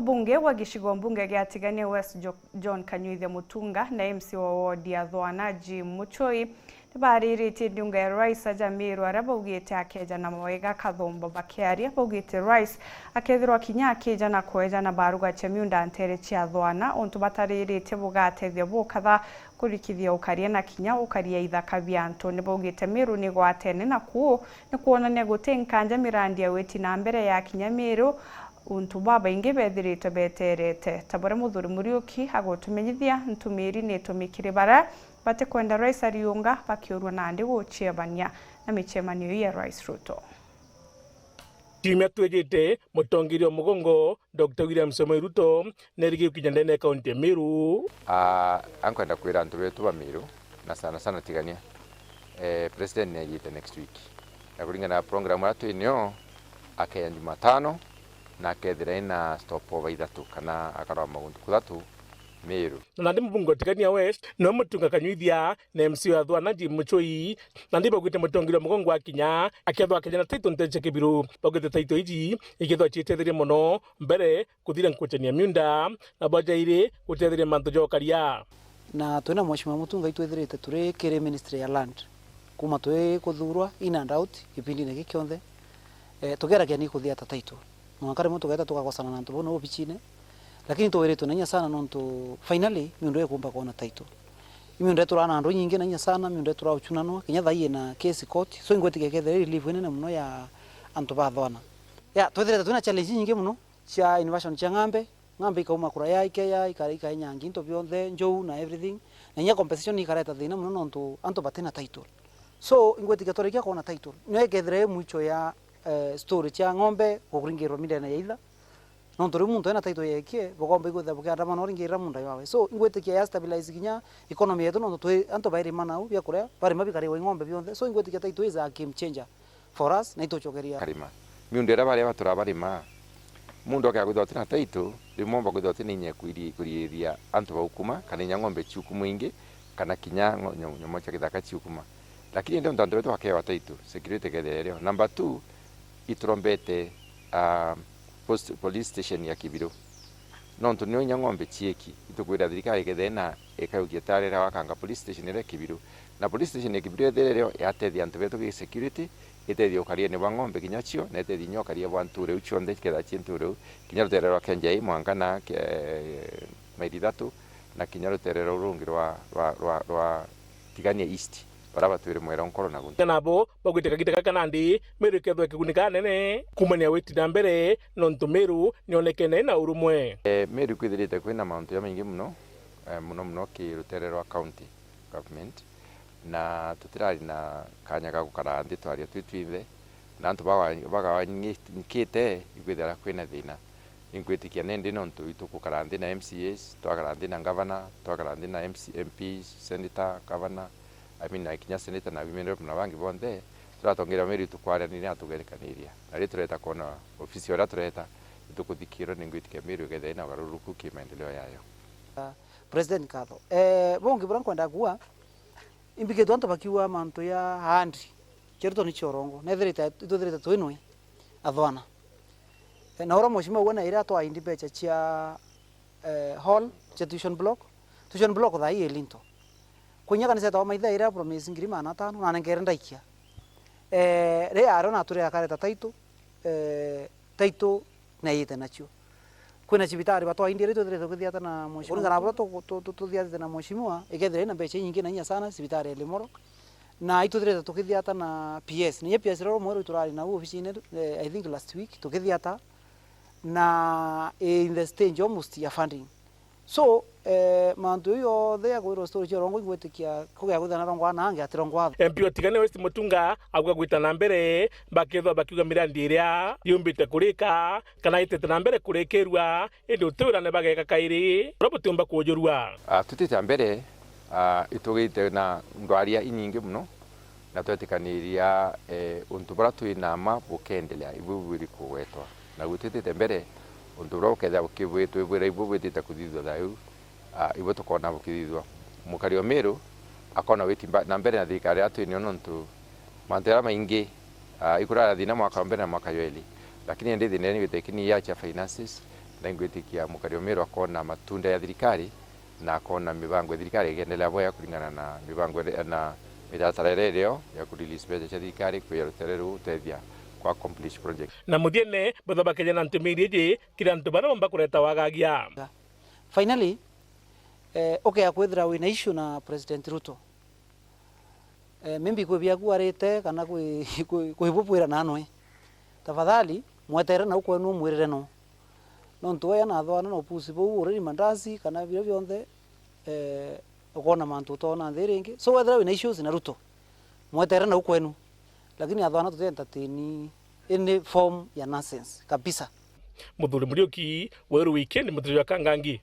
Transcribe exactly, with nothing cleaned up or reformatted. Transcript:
Mbunge wa gicigo mbunge gia Tigania West, Jo-, John Kanyuithia Mutunga, na M C wa wodi ya Thwana, Jim Muchoi, nibariritie ndiunga ya Rais aja Meru, aria baugite akeja na mawega kathombo. Bakiaria, baugite Rais akethirwa kinya akija na kweja na baruga cia miunda ntere cia Thwana, untu batariritie bugatethia bukatha kurikithia ukaria na kinya ukaria ithaka bia antu. Nibaugite Meru ni gwatene na kuu ni kwonania guti nkanja mirandi ya witi na mbere ya kinya Meru, untu babaingi bethiritwe beterete. Ta buria Muthuri Muriuki agutumenyithia, ntumiri ni itumi kiri baria batikwenda Rais ariunga, bakiurua nandi guciebania na micemanio ii ya Rais Ruto. Kiumia twijite, mutongeria wa mugongo, Doctor William Samoei Ruto, nerigi gukinya ndene ya kaunti ya Meru. Ah, ankwenda kwira antu betu ba Meru, na sana sana Tigania, eh, president neejite next week. Na kuringana na program iria twi nio, akeja Jumatano, na akethira ina stop over ithatu, kana akarwa maundu kuthatu Meru. Na nandi mubunge wa Tigania West, no Mutunga Kanyuithia, na M C wa Thwana Jim Muchoi, nandi baugite mutongeria wa mugongo akinya, akethwa akeja na title ntere cia Kibiru. Baugite title iji ikethwa ciitetheria mono, mbere, kuthira nkuchania miunda, na bwa jairi, gutetheria mantu ja ukaria. Na twina Mheshimiwa Mutunga itwithirite turi kiri Ministry ya Land, kuma twi kuthurwa in and out, kipindine giki kionthe, eh, tugeragia ni kuthia ta title. Mwanka rimwe tugeeta tukagosana na antu bau nau obichine, lakini twiritwe na inya sana nontu finally miunda ikumba kwona title. Miunda ituraa na andu nyingi na inya sana, miunda ituraa uchunanwa, kinya thaa ii ina case court. So ingwitikia kethira i relief inene mono ya antu ba Thwana. Ya, twithirite twina challenge nyingi mono cia invasion cia ng'ambe, ng'ambe ikauma kuraya ikeya, ika-, ikaenyangia into bionthe, njou na everything. Na inya compensation ikareta thina mono nontu antu batina title. So, ingwitikia twarikia kwona title, nio ikethira i mwicho ya, eh, story cia ng'ombe kuringirwa mindene ya itha. Nontu riu muntu ena title yekie, bukomba ikwithira bukiandamana uringirira munda jwawe. So, ingwitikia ya stabilize kinya economy yetu nontu twi antu bairima nau biakuria, barima bikariwa i ng'ombe bionthe. So, ingwitikia title is a game changer for us, na itucokeria. Karima. Miunda iria baria batura barima, mundu akea kwithirwa atina title, rimwe omba kwithirwa atina inya ya kwiri-, kuriiria antu baukuma, kana inya ng'ombe ciukuma ingi, kana kinya ngo-, nyo-, nyomo cia githaka ciukuma. Lakini indi untu antu betu bakewa title, security ikethira irio. Number two, iturombete, ah, post, police station ya Kibiru. Nontu nio inya ng'ombe cieki, itukwira thirikari ikethira ina ikayukia tari iria wakanga police station iria Kibiru. Na police station ya Kibiru ethire irio yatethia antu betu ki security, itethia ukariene bwa ng'ombe kinya cio, na itethia inya ukaria bwa ntureu cionthe, kethira ci ntureu, kinya rutere rwa Kenjai mwanka na ke-, maili ithatu, na kinya rutere ruu rungi rwa, rwa, rwa, rwa Tigania East, baria batwire Mwera Nkoro na Gunta. Nabo baugite kagita gaka nandi, Meru ikethwa ikigunika nene kumania witi na mbere, nontu Meru nionekene ina urumwe. Eh, Meru ikwithirite kwina mauntu jamaingi mono, eh, mono mono ki rutere rwa county government, na tutirari na kanya ga gukara nthi twaria twi twinthe, na antu baga-, bagawanyikite ikwithira kwina thina. Ingwitikia nindi nontu itukukara nthi na M C As, twakara nthi na governor, twakara nthi na M C, M Ps, senator, governor, I mean, na kinya senator na women rep na bangi bonthe, turatongeria Meru itukwaraniria na tugerekaniria. Na riu tureta kwona ofisi uria tureta, itukuthikirwa, ningwitikia Meru ikethira ina ugaruruku ki maendeleo yayo. President nkatho. Eh, bungi buria nkwenda kuuga, imbikitwe antu bakiuga mantu ya ahadi, cia Ruto ni cia urongo. Nethirite, itwithirite twinwe athwana. Eh, na uria mheshimiwa auga na iria atwaindi mbecha cia, eh, hall, cia tuition block. Tuition block thaa ii i Linto. Kwinya kanisa etawa maitha iria promise ngiri magana atano, na nengere ndaikia. Eh, ri ario na atwire akareta title, eh, title na iyite nacio. Kwina cibitari batwaindi ri twithirite tukithiata na mheshimiwa. Kuringana na buria tu-, tu-, tu-, tuthiatite na mheshimiwa, ikethira ina mbecha inyingi na inya sana cibitari ya Limuru. Na itwithirite tukithiata na P S. Na inya P S roro mweru turari nau ofisine, eh, I think last week, tukithiata na, eh, in the stage almost ya funding. So, eh, mantu jau jonthe ya kwirwa story cia urongo, ingwitikia kugia kwithana rongwa na angi atirongwa. M P wa Tigania West Mutunga auga gwita na mbere, bakethwa bakiuga mirandi iria yumbite kurika, kana itete na mbere kurikirua, indi utiwirane bageka kairi, uria butiumba kujurua. Ah, tutite mbere, ah, itugite na ndwaria inyingi mono, na twetikaniria, eh, untu buria twi na mma bukendelea, ibu bubwiri kugwetwa. Na gutitite mbere, untu buria bukethira bukibwitwibwira ibu bwitite kuthithua thayu, ah, ibu tukona bukithithua. Mukari o Meru akona witi mba-, na mbere na thirikari iria twi nio, nontu mantu jaria maingi, ah, ikurara thina mwaka wa mbere na mwaka jwa eri. Lakini indi thina iria nigwite kini ya cha finances, Na ingwitikia mukari wa Meru akona matunda ya thirikari na akona mibango ya thirikari ikiendelea bwega kuringana na mibango iri-, na mitaratara iria irio ya ku release mbeca cia thirikari kwija rutere ruu utethia ku accomplish project. Na muthiene, buthobakeje na ntumiri iji kiri antu baria bomba kureta wagagia. Finally, eh, ukea kwithira wina issue na President Ruto. Eh, maybe kwi biaku arite kana kwi, kwi, kwi bubwira na anwe. Tafadhali, mwetere nau kwenu umwirire no. Nontu we anathwana na upusi buu, already mandazi kana biria bionthe, eh, ukona mantu utoona nthi ringi. So wethira wina issues na Ruto, mwetere nau kwenu. Lakini athwana tuti entertain any form ya nonsense kabisa. Muthuri Muriuki, Weru Weekend, Muthuri wa Kangangi.